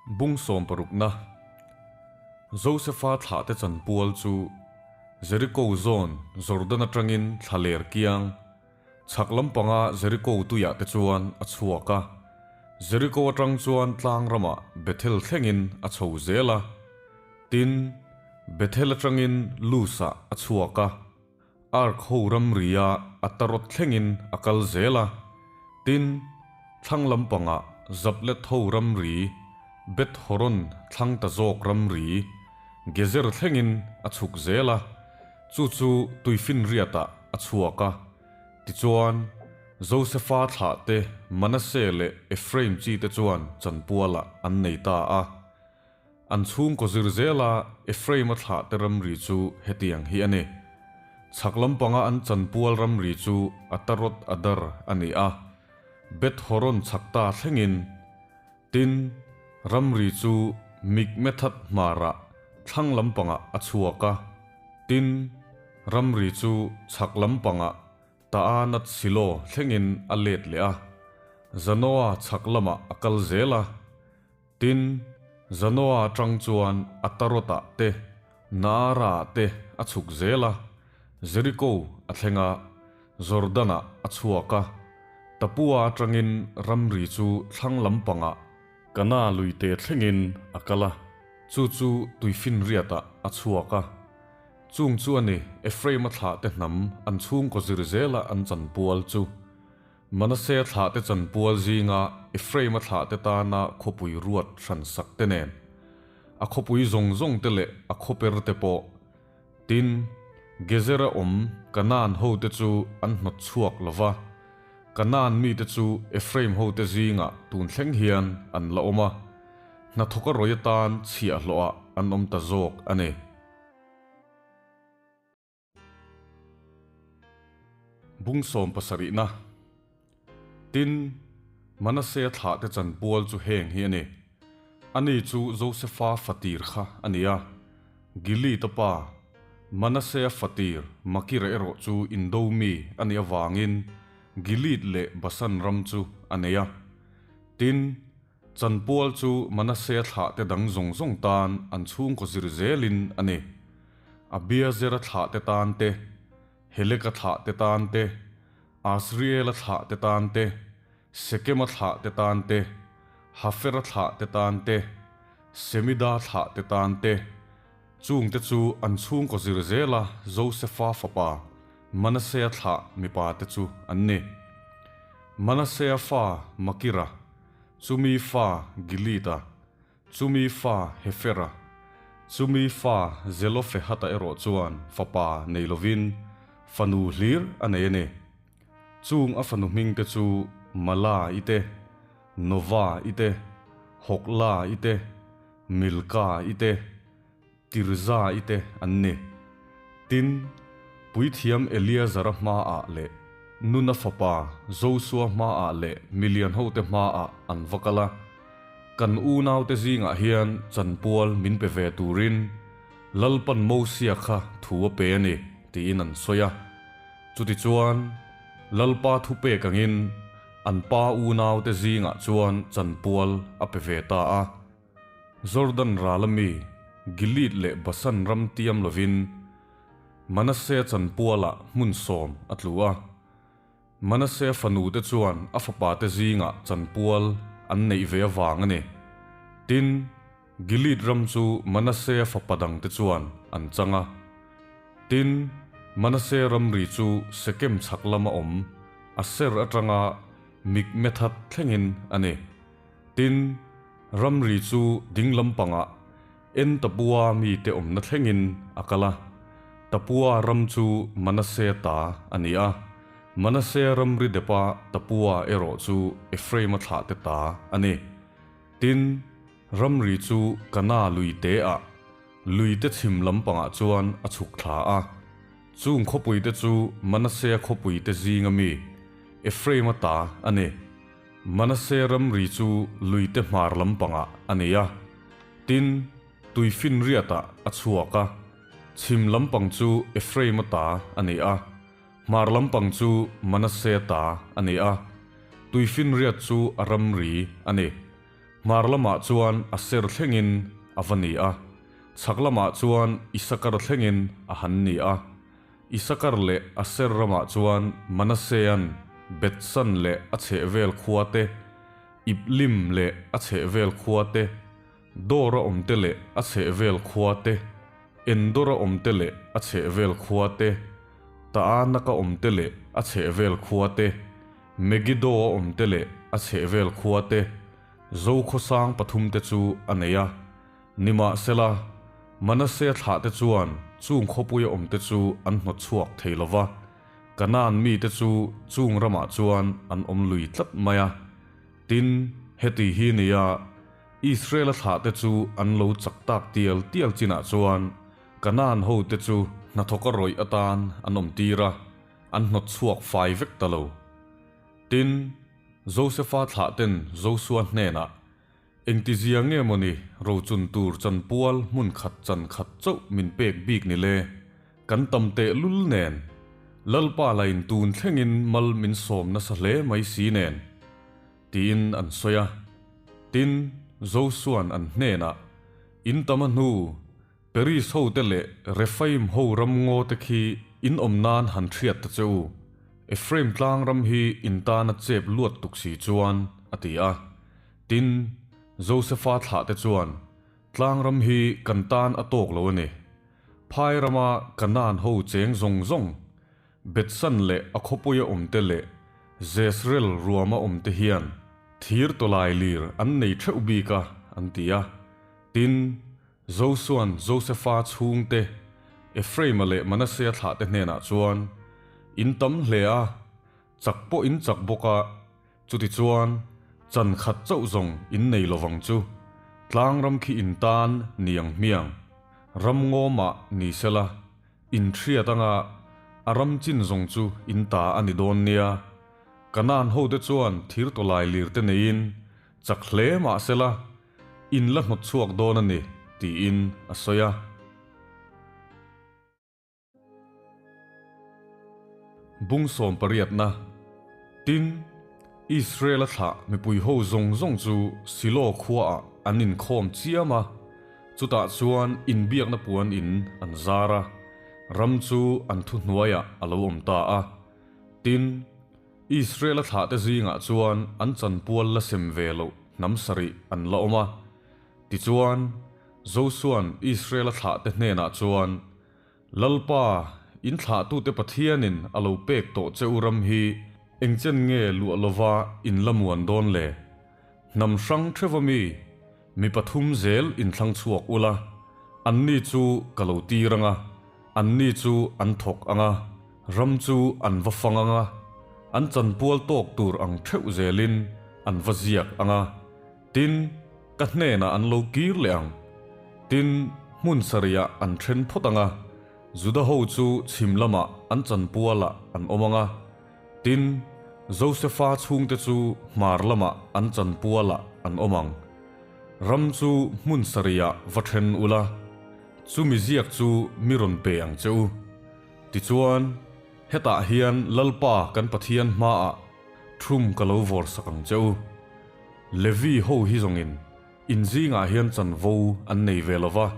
Bung sawmparukna, Josefa thlahte chanpual chu Jeriko zawn Jordan atangin thlaler kiang chhak lampanga Jeriko tuiah te chuan a chhuak a. Jeriko atang chuan tlang ramah Bethel thlengin a chho zel a. Tin, Bethel atangin Luz-ah a chhuak a. Ark ho ramria Ataroth thlengin a kal zel a, tin, thlang lampangah Zaplet ho ramri, Beth Horon thlang ta zawk ramri, Gezer thlengin a chhuk zel a, chu chu tuifinriatah a chhuak a. Tichuan, Josefa thlahte Manasseh leh Ephraim chite chuan chanpualah an nei ta a. An chhungkaw zir zela Ephraim-a thlahte ramri chu hetiang hi a ni. Chhak lampanga an chanpual ramri chu Ataroth Adar a ni a, Beth Horon chhak ta thlengin. Tin, ramri chu Mikmethath hmarah thlang lampangah a chhuak a, tin, ramri chu chhak lampangah Taanat Silo thlengin a let leh a, Zanoa chhak lamah a kal zel a. Tin, Zanoa atang chuan Atarot-ah te, Naara-ah te a chhuk zel a, Jeriko a thleng a, Jordan-ah a chhuak a. Tapua atangin ramri chu thlang lampangah Kana luite thlengin a kal a, chu chu tuifinriatah a chhuak a. Chung chu a ni, Ephraim-a thlahte hnam an chhungkaw zir zela an chanpual chu. Manase thlahte chanpual zinga Ephraim-a thlahte tana khawpui ruat hran sak te nen, a khawpui zawng zawng te leh a khawper te pawh, tin, Gezera awm Kanaan hote chu an hnawt chhuak lo va, Kanaan mite chu Ephraim hote zingah tun thleng hian an la awm a, hnathawka rawih atan chhiahhlawhah an awm ta zawk a ni. Bung 70na. Tin, Manasea thlahte chanpual chu heng hi a ni. Ani chu Josefa fatir kha a ni a, Gilead-a pa, Manasea fatir Makira erawh chu indo mi a nih avangin Gilead leh Basan ram chu a nei a. Tin, Chanpual chu Manasea thlahte dang zawng zawng tan an chhungkaw zir zelin a ni. Abiazera thlahte tan te, Heleka thlahte tan te, Asriela thlahte tan te, Sekema thlahte tan te, Hafera thlahte tan te, Semida thlahte tan te, chungte chu an chhungkaw zir zela Josefa fapa Manasea thlah mipate chu an ni. Manasea fa Makira, chumi fa Gilead-a, Chumi fa Hefera, chumi fa Zelofehata erawh chuan fapa nei lovin fanu hlir a nei a ni. Chung a fanu hmingte chu Mala-i te, Nova-i te, Hokla-i te, Milka-i te, Tirza-i te an ni. Tin, puithiam Eleazara hmaah leh Nuna fapa Josua hmaah leh milian hote hmaah an va kal a, Kan unaute zingah hian chanpual min pe ve turin Lalpan Mosia kha thu a pe a ni, tiin an sawi a. Chutichuan, Lalpa thupek angin an pa unaute zingah chuan chanpual a pe ve ta a. Jordan ral ami Gilead leh Basan ram tiam lovin Manasea chanpualah hmun sawm a tlu a. Manasea fanute chuan a fapate zingah chanpual an neih ve avang a ni. Tin, Gilead ram chu Manasea fapa dangte chuan an chang a. Tin, Manasea ramri chu Sekem chhak lama awm Aser atanga Mikmethath thlengin a ni. Tin, ramri chu ding lampangah En Tapua mite awmna thlengin a kal a. Tapua ram chu Manase ta a ni a, Manase ramri depa Tapua erawh chu Ephraim-a thlahte ta a ni. Tin, ramri chu Kana lui te-ah, luite chhim lampangah chuan a chhuk thla a. Chung khawpuite chu Manase khawpuite zinga mi, Ephraim-a ta a ni. Manase ramri chu luite hmar lampangah a nei a, tin, tuifinriatah a chhuak a. Chhim lampang chu Ephraim-a ta a ni a, hmar lampang chu Manase ta a ni a, tuifinriat chu a ramri a ni. Hmar lamah chuan Aser thlengin a va ni a, chhak lamah chuan Isakar thlengin a han ni a. Isakar leh Aser ramah chuan Manasean Bethsan leh a chhehvel khua te, Iblim leh a chhehvel khua te, Dora awmte leh a chhehvel khua te, Endora awmte leh a chhehvel khua te, Taanaka awmte leh a chhehvel khua te, Megiddo-a awmte leh a chhehvel khua te, Zokhawsang pathumte chu a nei a. Nimahsela, Manasea thlahte chuan chung khawpuia awmte chu an hnawt chhuak thei lo va, Kanaan mite chu chung ramah chuan an awm lui tlat mai a. Tin, heti hi nia, Israel-a thlahte chu an lo chak tak tial tial chinah chuan Kanaan hote chu hnathawka rawih atan an awm tir a, an hnawt chhuak fai vek ta lo. Tin, Josefa thlahten Josua hnenah, Engtizia nge mawni rochun tur chanpual hmun khat chan khat chauh min pek bik ni le? Kan tam teh lul nen, Lalpa lain tun thlengin mal min sawm nasa hle mai si nen, tiin an sawi a. Tin, Josua'n an hnenah, In tam a hnu, Peris hote leh Rephaim ho ram ngaw te khi in awm nan han hriat ta che u, Ephraim tlang ram hi in tana chep luat tuk si chuan, a ti a. Tin, Josefa thlahte chuan, Tlang ram hi kan tan a tawk lo a ni. Phai rama Kanaan ho cheng zawng zawng, Bethsan leh a khawpuia awmte leh Jezreel ruama awmte hian thir tawlai lir an nei theuh bik a, an ti a. Tin, Josua'n Josefa chhungte, Ephraima leh Manasea thlahte hnenah chuan, In tam hle a, chak pawh in chak bawk a, Chutichuan, chan khat chauh zawng in nei lovang chu, tlang ram khi in tan ni ang hmiang, ram ngawmah ni sela, in hriat anga a ram chin zawng chu in ta a ni dawn nia. Kanaan hote chuan thir tawlai lir te neiin chak hle mah sela, in la hnawt chhuak dawn a ni, tiin a sawi a. Bung sawm pariatna, Tin, Israel-a thlah mipui ho zawng zawng chu Silo khuaah an inkhawm chiam a, chutah chuan inbiakna puan in an zar a, ram chu an thuhnuaiah a lo awm ta a. Tin, Israel-a thlahte zingah chuan an chanpual la sem ve loh hnam sarih an la awm a. Tichuan, Josua'n Israel-a thlahte hnenah chuan, Lalpa, in thlahtute Pathianin a lo pek tawh che u ram hi engchen nge luah lova in la muan dawn le? Hnam hrang theuva mi, mi pathum zel inthlang chhuak ula, anni chu ka lo tir ang a, anni chu an thawk ang a, ram chu an va fang ang a, an chanpual tawk tur ang theuh zelin an va ziak ang a, Tin, ka hnenah an lo kir leh ang. Tin, hmun sarihah an then phawt ang a, Juda ho chu chhim lamah an chanpualah an awm ang a, tin, Josefa chhungte chu hmar lamah an chanpualah an awm ang. Ram chu hmun sarihah va then ula, chumi ziak chu mi rawn pe ang che u. Tichuan, hetah hian Lalpa kan Pathian hmaah thum ka lo vawrsak ang che u. Levi ho hi zawngin in zingah hian chanvo an nei ve lo va,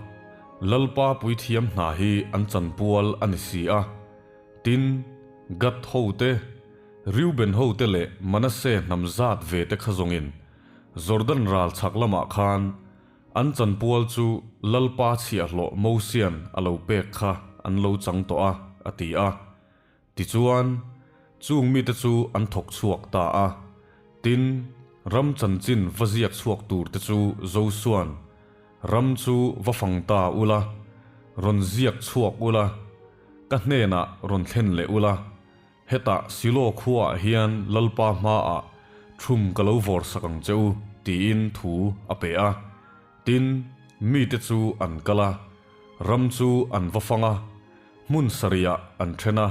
Lalpa puithiam hna hi an chanpual a ni si a. Tin, Gad ho te, Reuben ho te leh Manasseh hnam zat ve te kha zawngin Jordan ral chhak lamah khan an chanpual chu Lalpa chhiahhlawh Mosian a lo pek kha an lo chang tawh a, a ti a. Tichuan, chung mite chu an thawk chhuak ta a. Tin, ram chanchin va ziak chhuak turte chu Josua'n, Ram chu va fang ta ula, rawn ziak chhuak ula, ka hnenah rawn thlen leh ula, hetah Silo khuaah hian Lalpa hmaah thum ka lo vawrsak ang che u, tiin thu a pe a. Tin, mite chu an kal a, ram chu an va fang a, hmun sarihah an then a,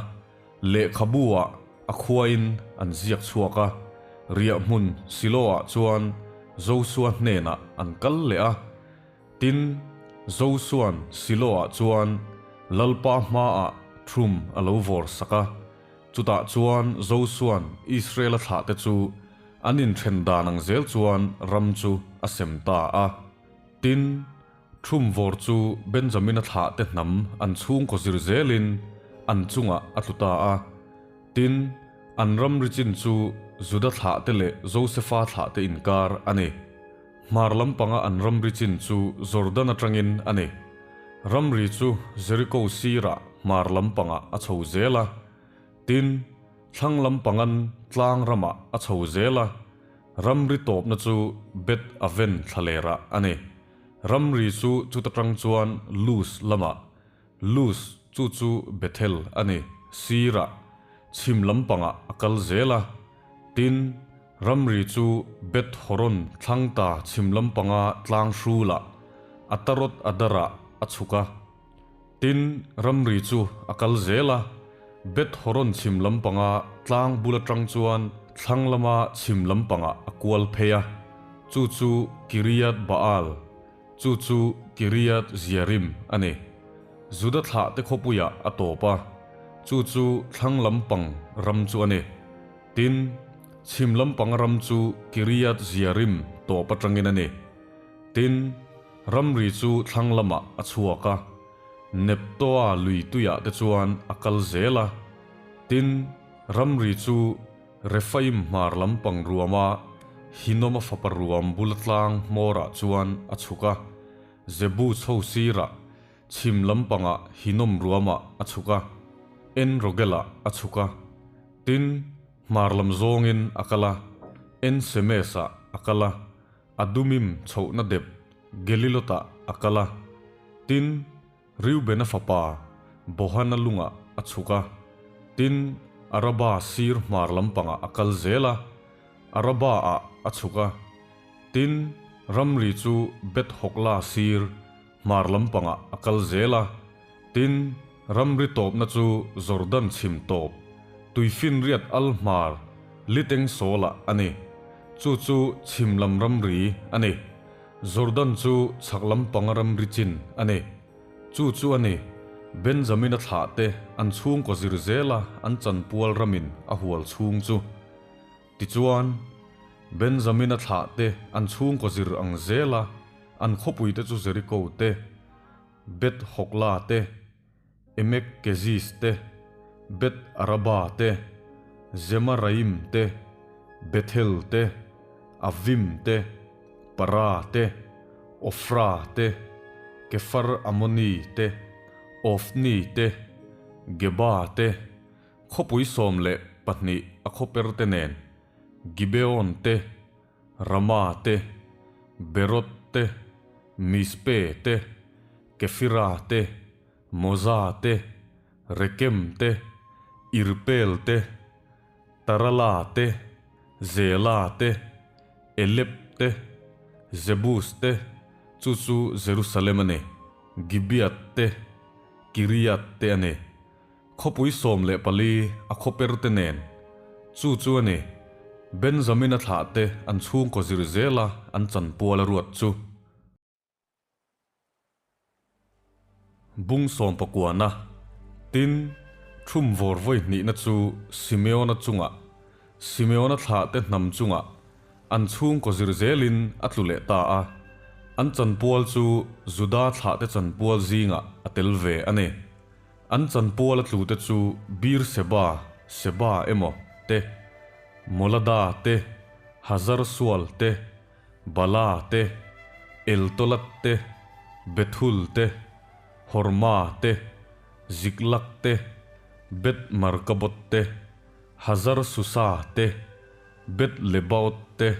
lehkhabu-ah a khuain an ziak chhuak a, riah hmun Silo-ah chuan Josua hnenah an kal leh a. Tin, Josua'n Silo-ah chuan Lalpa hmaah thum a lo vawrsak a, chutah chuan Josua'n Israel-a thlahte chu. An inthen dan ang zel chuan ram chu a sem ta a. Tin, Thumvawr chu Benjamina thlahte hnam an chhungkaw zir zelin an chungah a tlu ta a. Tin, an ramri chin chu Juda thlahte leh Josefa thlahte inkar a ni. Hmar lampanga an ramri chin chu Jordan atangin a ni. Ramri chu Jeriko sirah hmar lampangah a chho zel a. Tin, thlang lampangan tlang ramah a chho zel a. Ramri tawpna chu Beth Aven thlalerah a ni. Ramri chu chuta tang chuan Luz lamah, Luz chu chu Bethel a ni, sirah, chhim lampangah a kal zel a. Tin, ramri chu Beth Horon thlangta chhim lampanga tlang hrulah, Ataroth Adarah a chhuk a. Tin, ramri chu a kal zel a, Beth Horon chhim lampanga tlang bul atang chuan thlang lama chhim lampangah a kual phei a, chu chu Kiriath Baal, chu chu Kiriath Jearim a ni. Juda thlahte khawpuiah a tawp a, chu chu thlang lampang ram chu a ni. Tin, chhim lampang ram chu Kiriath Jearim tawp atangin a ni. Tin, ramri chu thlang lamah a chhuak a, Neptoa lui tuiah te chuan a kal zel a. Tin, ramri chu Rephaim hmar lampang ruama Hinoma fapa ruam bula tlang hmawrah chuan a chhuk a, Jebus ho sirah chhim lampangah Hinom ruamah a chhuk a, En-Rogelah a chhuk a. Tin, hmar lam zawngin a kal a, En-Semes-ah a kal a. Adumim chhohna dep Gelilotah a kal a, tin, Reubena fapa Bohana lungah a chhuk a, tin, Araba sir hmar lampangah a kal zel a, Araba-ah a chhuk a, tin, ramri chu Beth-hogla sir hmar lampangah a kal zel a, tin, ramri tawpna chu Jordan chhim tawp, tuifinriat al hmar liteng sawlah a ni. Chu chu chhim lam ramri a ni. Jordan chu chhak lampanga ramri chin a ni. Chu chu a ni, Benjamina thlahte an chhungkaw zir zela an chanpual ramin a hual chhung chu. Tichuan, Benjamina thlahte an chhungkaw zir ang zela an khawpuite chu Jeriko te, Beth Hogla te, Emek Keziz te, Beth Araba te, Zemaraim te, Bethel te, Avim te, Para te, Ofra te, Kefar Amoni te, Ofni te, Geba te, Khawpui 12 a khawper te nen, Gibeon te, Rama te, Beroth te, Mizpe te, Kefira te, Moza te, Rekem te, Irpeel te, Tarala te, Zela te, Elep te, Jebus te, chu chu Jerusalem a ni, Gibeath te, Kiriath te a ni. Khawpui 14 a khawper te nen, chu chu a ni, Benjamina thlahte an chhungkaw zir zela an chanpual a ruat chu. Bung sawmpakuana, tin, Thumvawr vawi hnihna chu Simeona chungah, Simeona thlahte hnam chungah an chhungkaw zir zelin a tlu leh ta a, an chanpual chu Juda thlahte chanpual zingah a tel ve a ni. An chanpual a tlute chu Beer-seba, Seba emaw, te, Molada te, Hazar-sual te, Bala te, Eltolat te, Bethul te, Horma te, Ziklag te, Beth-markabot te, Hazar-susa te, Beth-lebaot te,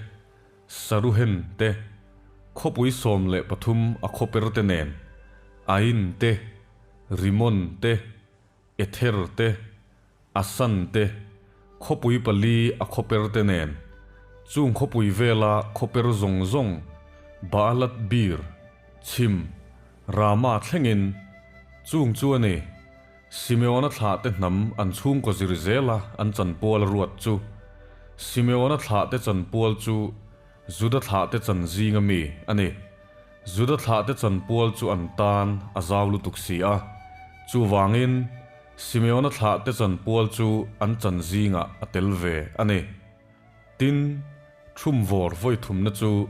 Saruhen te, khawpui 13 a khawper te nen, Ain te, Rimon te, Ether te, Asan te, khawpui pali a khawper te nen, chung khawpui vela khawper zawng zawng, Baalat Beer, chhim, Rama thlengin, chung chu a ni, Simeona thlahte hnam an chhungkaw zir zela an chanpual a ruat chu. Simeona thlahte chanpual chu Juda thlahte chan zinga mi a ni. Juda thlahte chanpual chu an tan a zau lutuk si a. Chuvangin, Simeona thlahte chanpual chu an chan zingah a tel ve a ni. Tin, Thumvawr vawi thumna chu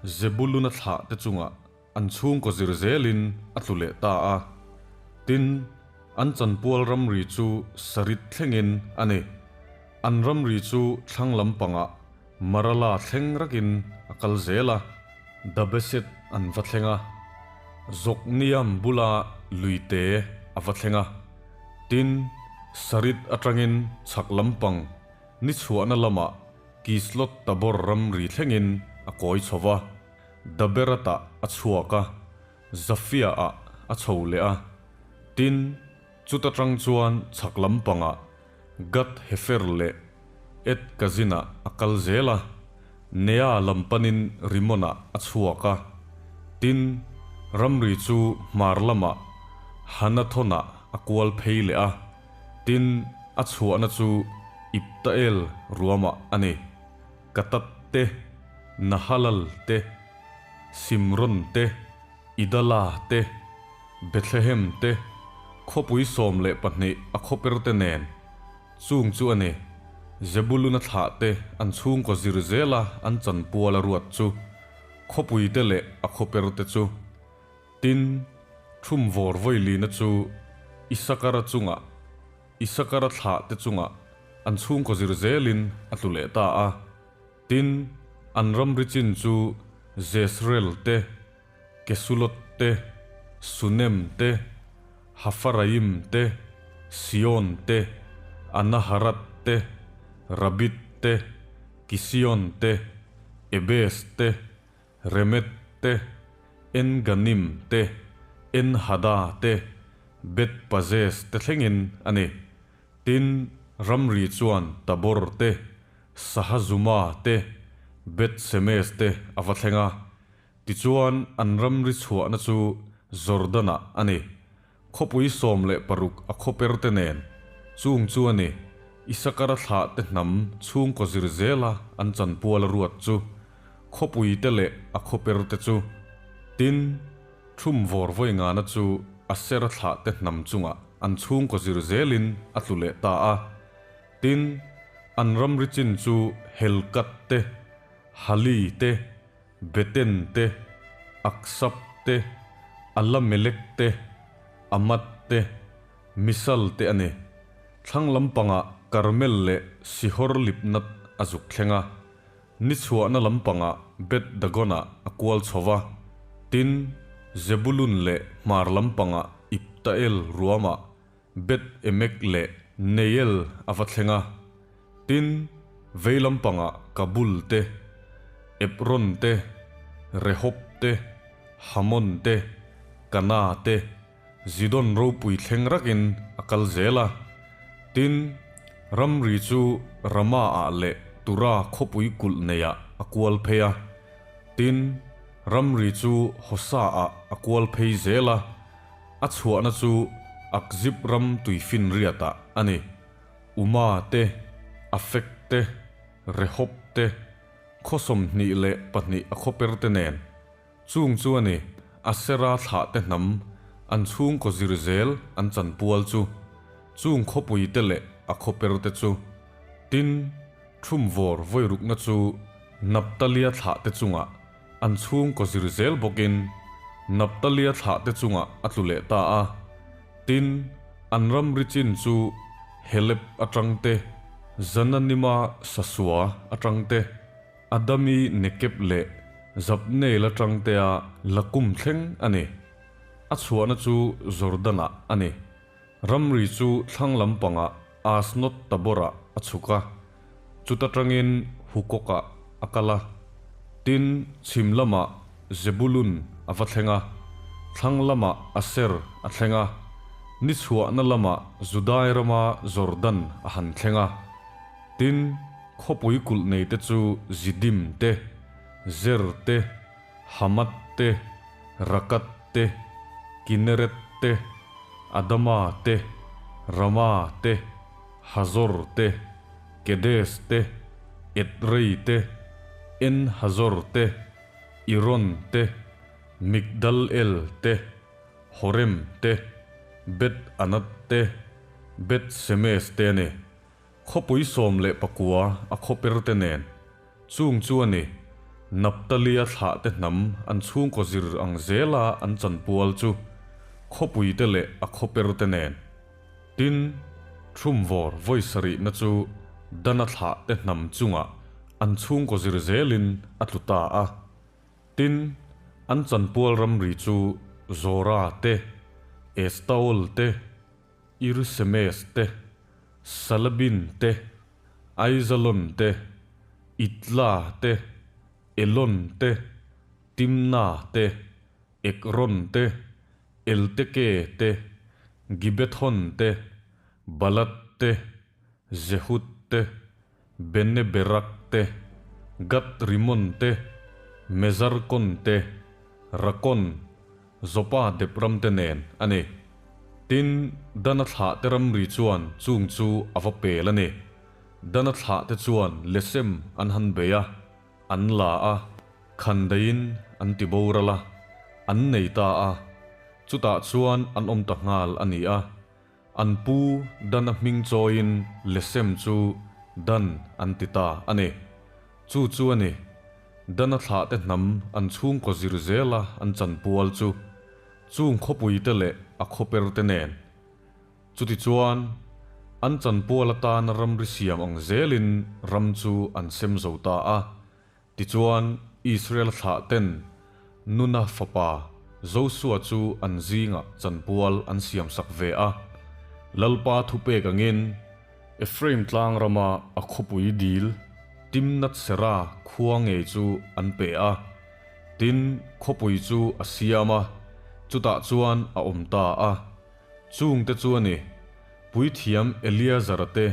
Zebuluna thlahte chungah an chhungkaw zir zelin a tlu leh ta a. Tin, an chanpual ramri chu Sarid thlengin a ni. An ramri chu thlang lampangah Marala thleng rakin a kal zel a, Dabeset an va thleng a, Jokneam bula luite a va thleng a. Tin, Sarid atangin chhak lampang ni chhuahna lamah Kislot Tabor ramri thlengin a kawi chho va, Daberatah a chhuak a, Zafia-ah a chho leh a. Tin, chuta tang chuan chhak lampangah Gath Hefer leh Et Kazinah a kal zel a, Nea lam panin Rimonah a chhuak a. Tin, ramri chu hmar lamah Hanathonah a kual phei leh a. Tin, a chhuahna chu Iptael ruamah a ni. Katat te, Nahalal te, Simron te, Idala te, Bethlehem te, khawpui 12 a khawperte nen, chung chu a ni. Zebuluna thlah te an chhungkaw zir zela an chanpual a ruat chu, khawpui te leh a khawperte chu. Tin, thumvawr vawilina chu Isakara chungah, Isakara thlahte chungah an chhungkaw zir zelin a tlu leh ta a. Tin, an ramri chin chu Jezreel te, Kesulot te, Sunem te, Hafaraim te, Sion te, Anaharat te, Rabit te, Kision te, Ebes te, Remet te, En Ganim te, En Hada te, Beth Pazez te thlengin a ni. Tin, ramri chuan Tabor te, Sahazuma te, Beth Semes te a va thleng a. Tichuan, an ramri chhuahna chu Jordan-ah a ni. Khawpui 16 a khawper te nen, chung chu a ni, Isakara thlah te hnam chhungkaw zir zela an chanpual a ruat chu, khawpui te leh a khawper te chu. Tin, thumvawr vawi ngana chu Asera thlah te hnam chungah an chhungkaw zir zelin a tlu leh ta a. Tin, an ramri chin chu Helkat te, Hali te, Beten te, Aksap te, Alamelek te, Amad te, Misal te a ni. Thlang lampangah Karmel leh Sihor Libnat a zuk thleng a. Ni chhuahna lampangah Beth Dagon-ah a kual chho va. Tin, Zebulun leh hmar lampangah Iptael ruamah Beth Emek leh Neiel a va thleng a. Tin, vei lampangah Kabul te, Ebron te, Rehob te, Hamon te, Kana te, Zidon ropui thleng rakin a kal zel a. Tin, ramri chu Rama-ah leh Tura khawpui kulh neiah a kual phei a. Tin, ramri chu Hosa-ah a kual phei zel a. A chhuahna chu Akzib ram tuifinriatah a ni. Uma te, Afek te, Rehob te, khaw 22 a khawper te nen. Chung chu a ni, Asera thlah te hnam, an chhungkaw zir zel an chanpual chu. Chung khawpui te leh a khawper te chu. Tin, thumvawr vawirukna chu Naptalia thlah te chungah An chhungkaw zir zel bawkin Naptalia thlahte chungah a tlu leh ta a. Tin, an ramri chin chu Heleb atang te, Zananima Sasua atang te, Adami Nekeb leh Zabneil atang tea Lakum thleng a ni. A chhuahna chu Jordan-ah a ni. Ramri chu thlang lampangah Asnot Tabor-ah a chhuk a, chuta tangin Hukok-ah a kal a. Tin, chhim lamah Zebulun a va thleng a, thlang lamah Aser a thleng a, ni chhuahna lamah Judai rama Jordan a han thleng a. Tin, khawpui kulh neite chu Zidim te, Zer te, Hamath te, Rakath te, Kinnereth te, Adama te, Rama te, Hazor te, Kedes te, Edrei te, En-Hazor te, Iron te, Migdal-El te, Horem te, Beth-Anath te, Beth-Semes te a ni. Khawpui 19 a khawper te nen. Chung chu a ni, Naptalia thlahte hnam an chhungkaw zir ang zela an chanpual chu khawpuite leh a khawperte nen. Tin, Ṭhumvawr vawi sarihna chu Dana thlahte hnam chungah an chhungkaw zir zelin a tlu ta a. Tin, an chanpual ramri chu Zora te, Estaol te, Ir-Semes te, Salabin te, Aijalon te, Itla te, Elon te, Timna te, Ekron te, Elteke te, Gibethon te, Balat te, Jehud te, Bene-Berak te, Gat-Rimon te, Mezarkon te, Rakon, Jopa dep ram te nen a ni. Tin, Dana thlahte ramri chuan chung chu a va pel a ni. Dana thlahte chuan Lesem an han bei a, an la a, khandaiin an ti boral a, an nei ta a, chutah chuan an awm ta nghal a ni a. An pu Dana hming chawiin Lesem chu Dan an ti ta a ni. Chu chu a ni, Dana thlahte hnam an chhungkaw zir zela an chanpual chu, chung khawpuite leh a khawperte nen. Chutichuan, an chanpual atana ramri siam ang zelin ram chu an sem zo ta a. Tichuan, Israel thlahten Nuna fapa Josua chu an zingah chanpual an siamsak ve a. Lalpa thupek angin Ephraim tlang rama a khawpui dil Timnath-sera khua ngei chu an pe a. Tin, khawpui chu a siam a, chutah chuan a awm ta a. Chungte chu a ni, Puithiam Eleazara te,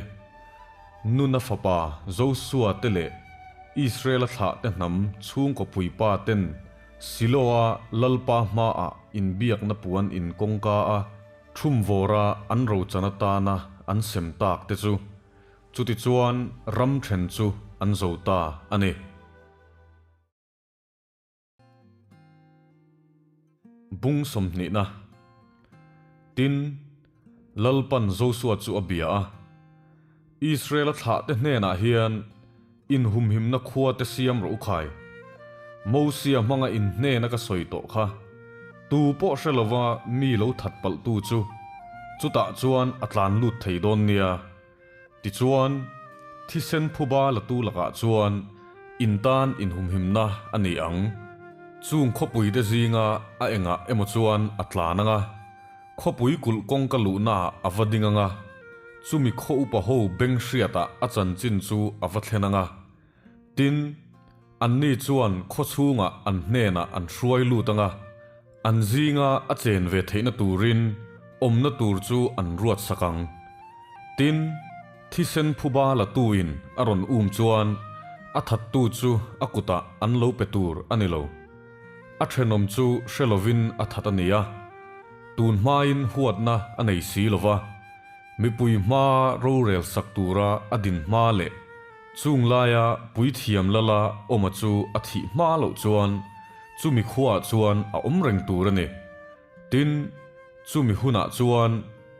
Nuna fapa Josua te leh Israela thlahte hnam chhungkaw puipa ten Siloa Lalpa hmaah inbiakna puan in kawngka a thumvawra an rochan atana an sem tak te chu chutichuan ram then chu an zo ta a ni. Bung sawmhnihna Tin, Lalpan Josua chu a bia a, Israela thlahte hnenah hian inhumhimna khuate siam rawh u khai. Mosia hmanga in hnena ka sawi tawh kha, tu pawh hre lova mi lo that palhtu chu chutah chuan a tlan lut thei dawn nia. Tichuan, thisen phuba latu lakah chuan in tan inhumhimna a ni ang. Chung khawpuite zinga a engah emaw chuan a tlan ang a, khawpui kulh kawngka luhnaah a va ding ang a, chumi khaw upa ho beng hriatah a chanchin chu a va thlen ang a. Tin, anni chuan khaw chhungah an hnenah an hruai lut ang a, An zinga a chen ve theihna turin awmna tur chu an ruat sak ang. Tin, thisen phuba latuin a rawn um chuan a thattu chu a kutah an lo pe tur a ni lo. A thenawm chu hre lovin a that a ni a, tun hmain huatna a nei si lo va, mipui hmaa rorel sak tura a din hma leh chung laia puithiam lala awma chu a thih hma loh chuan Chumi khuaah chuan a awm reng tur a ni. Tin, chumi hunah chuan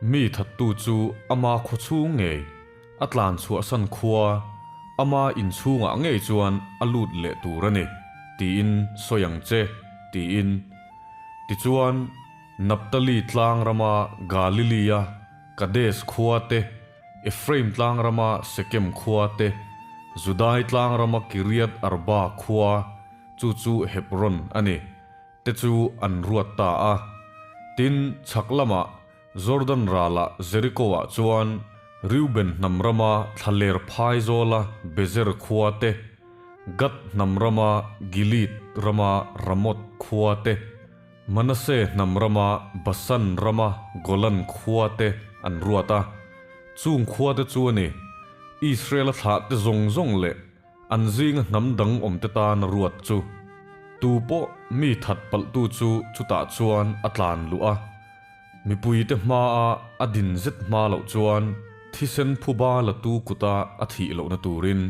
mi thattu chu ama khaw chhung ngei, a tlan chhuahsan khua, ama inchhungah ngei chuan a lut leh tur a ni, tiin sawi ang che, tiin. Tichuan, Naphtali tlang rama Galilee-a Kadesh khua te, Ephraim tlang rama Sekem khua te, Judai tlang rama Kiriath Arba khua, Chu chu Hebron a ni, te chu an ruat ta a. Tin, chhak lamah Jordan ralah Jericho-ah chuan Reuben hnam rama thlaler phai zawla Bezer khua te, Gad hnam rama Gilead rama Ramoth khua te, Manasseh hnam rama Bashan rama Golan khua te an ruat a. Chung khua te chu a ni, Israel-a thlah te zawng zawng leh An zinga hnam dang awmte tan a ruat chu tu pawh mi that palhtu chu chutah chuan a tlan luh a, mipuite hmaa a din zet hma loh chuan thisen phuba latu kuta a thih lohna turin.